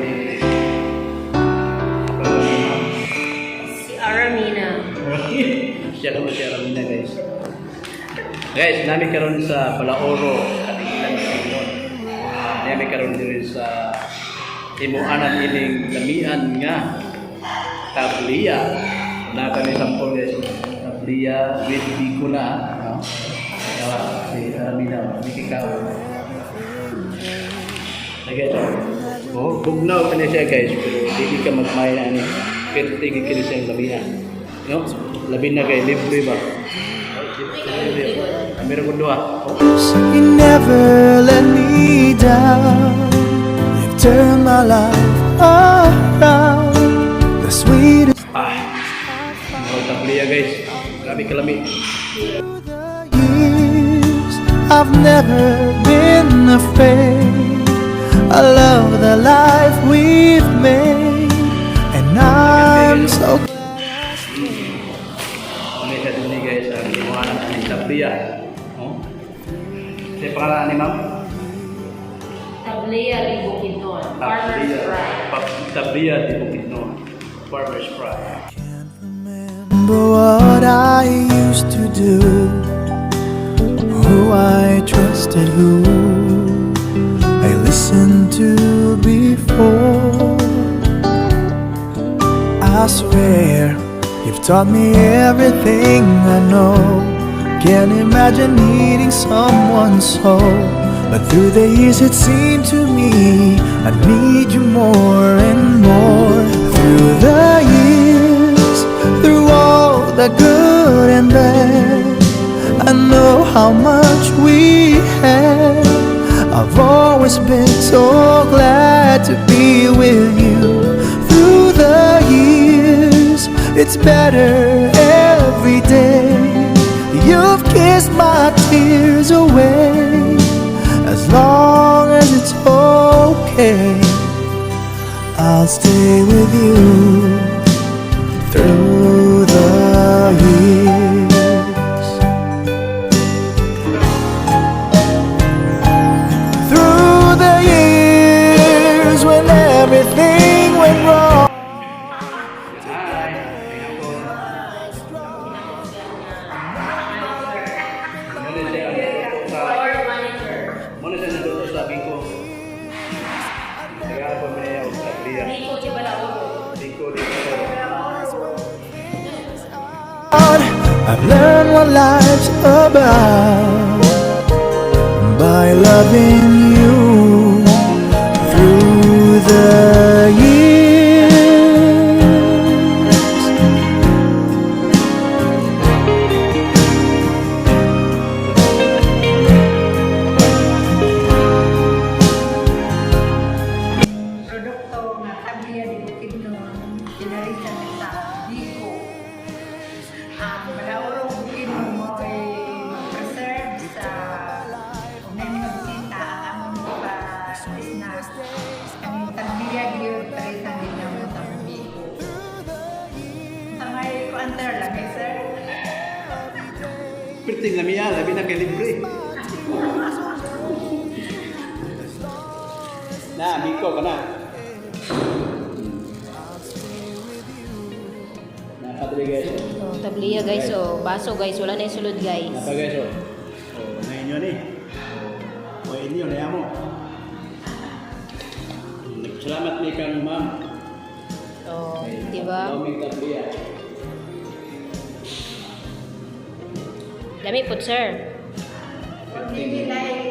ni pangalan ni ma'am? Si Aramina. Siya naman si Aramina, guys. Guys, nami karon sa Balaoro, Kadingilan, Bukidnon. Nami karon diri sa Timuanan ining lamian nga tabliya. Na kami sample, guys. Tabliya with biko na. No? Kaya si Aramina, mikikaw. Ay, guys, oh. Oh, bugnaw ka na siya, guys, pero dili ka magmay na ani. Pero tigil kini siyang lamian. No? Labi na kay libre ba? Libre. Meron ko duha. Oh. You never let me down. You've turned my life around. The sweetest Ah. Mga tabliya, guys. Grabe kalami. Through the years, I've never been afraid. I love the life we've made, and I'm so Ano siya din, guys, ang imuhanan ani tabliya. Oh. Sa pangalan ni ma'am? Tabliya di Bukidnon. Farmer's Tabliya. Pride. Tabliya di Bukidnon. Farmer's Pride. Can't remember what I used to do, who I trusted, who I listened to before. I swear you've taught me everything I know. Can't imagine needing someone so. But through the years, it seemed to me I need you more and more. Through the years, through all the good and bad, I know how much we had. I've always been so glad to be with you. Through the years, it's better every day. You've kissed my tears away. As long as it's okay, I'll stay with you through the years. Through the years when everything went wrong. Hi. Muna siya nagluto sa Store manager. Muna siya nagluto sa biko. Kaya pa may og tabliya. Biko di Balaoro. Biko dito. I've learned what life's about by loving you through the years. Produkto nga tabliya di Bukidnon, pinarisan sa Biko. Ang Balaoro, Bukidnon mo ay mag-preserve sa kung may mga bisita ang among pa isna kaning tabliya gyud, parisan din namo sa Biko. Sa may kuan, sir, lagi, sir. Perting lamiya, labi na kay libre. Na, biko ka na. Nakadali, guys. Oh, tabliya, guys, oh. Baso, guys, wala na yung sulod, guys. Napa, guys, oh. Oh, na inyo ni. Oh, o inyo na mo. Salamat ni kang ma'am. Oh, di ba? Loming tabliya. Dami po, sir. Kung hindi lahi